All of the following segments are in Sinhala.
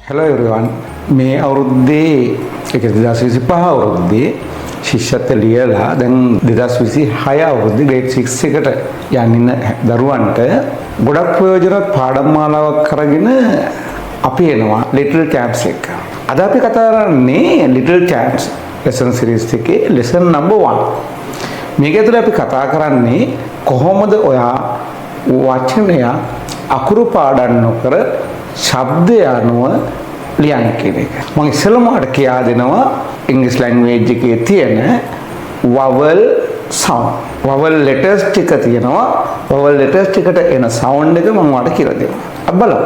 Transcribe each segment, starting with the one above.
Hello everyone. මේ අවුරුද්දේ, ඒ කියන්නේ 2025 අවුරුද්දේ ශිෂ්‍යත්ව ලියලා දැන් 2026 අවුරුද්දේ ග්‍රේඩ් 6 එකට යන්න ඉන්න දරුවන්ට ගොඩක් ප්‍රයෝජනවත් පාඩම් මාලාවක් අරගෙන අපි එනවා Little Champs එක. අද අපි කතා කරන්නේ Little Champs lesson series එකේ lesson number 1. මේක ඇතුලේ අපි කතා කරන්නේ කොහොමද ඔයා වචනය අකුරු පාඩම් නොකර ශබ්දය අනුව ලියන්න කියන එක. මම ඉස්සෙල්ලම ඔයාලට කියා දෙනවා ඉංග්‍රීසි ලැන්ග්වේජ් එකේ තියෙන වවල් සවුන්ඩ්. වවල් ලෙටර්ස් ටික තියෙනවා. වවල් ලෙටර්ස් ටිකට එන සවුන්ඩ් එක මම ඔයාලට කියලා දෙනවා. අපි බලමු.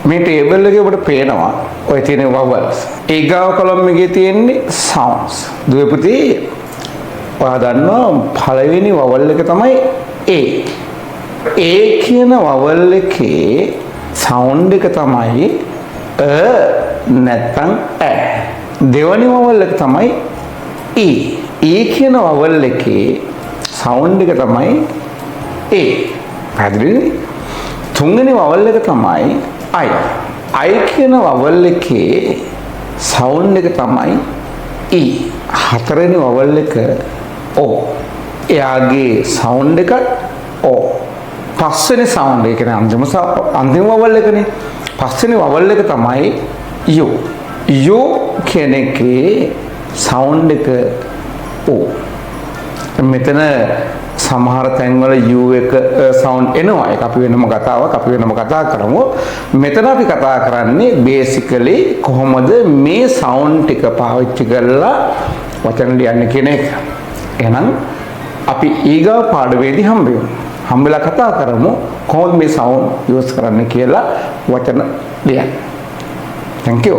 මේ ටේබල් එකේ ඔබට පේනවා ඔය තියෙන වවල්ස්. ඊගාව කොලම් එකේ තියෙන්නේ සවුන්ඩ්ස්. දුවේ පුතේ, ඔයා දන්නවා පළවෙනි වවල් එක තමයි A. A කියන වවල් එකේ සවුන්ඩ් එක තමයි අ නැත්තම් ඇ. දෙවනි වවල් එක තමයි E. E කියන වවල් එකේ සවුන්ඩ් එක තමයි ඒ. පැහැදිලිනේ? තුන්වෙනි වවල් එක තමයි I. I කියන වවල් එකේ සවුන්ඩ් එක තමයි E. හතරවෙනි වවල් එක O. එයාගේ සවුන්ඩ් එක O. පස්වෙනි සවුන්ඩ් එක කියන්නේ අන්තිම වවල් එකනේ. පස්වෙනි වවල් එක තමයි U. U කියන එකේ සවුන්ඩ් එක O. මෙතන සමහර තැන්වල U එක සවුන්ඩ් එනවා. ඒක අපි වෙනම කතාවක්, අපි වෙනම කතා කරමු. මෙතන අපි කතා කරන්නේ බේසිකලි කොහොමද මේ සවුන්ඩ් ටික පාවිච්චි කරලා වචන ලියන්න කියන එක. එහෙනම් අපි ඊගාව පාඩමේදී හම්බෙමු. හම්බෙලා කතා කරමු කොහොමද මේ සවුන්ඩ් යූස් කරන්න කියලා වචන ලියන්න. Thank you.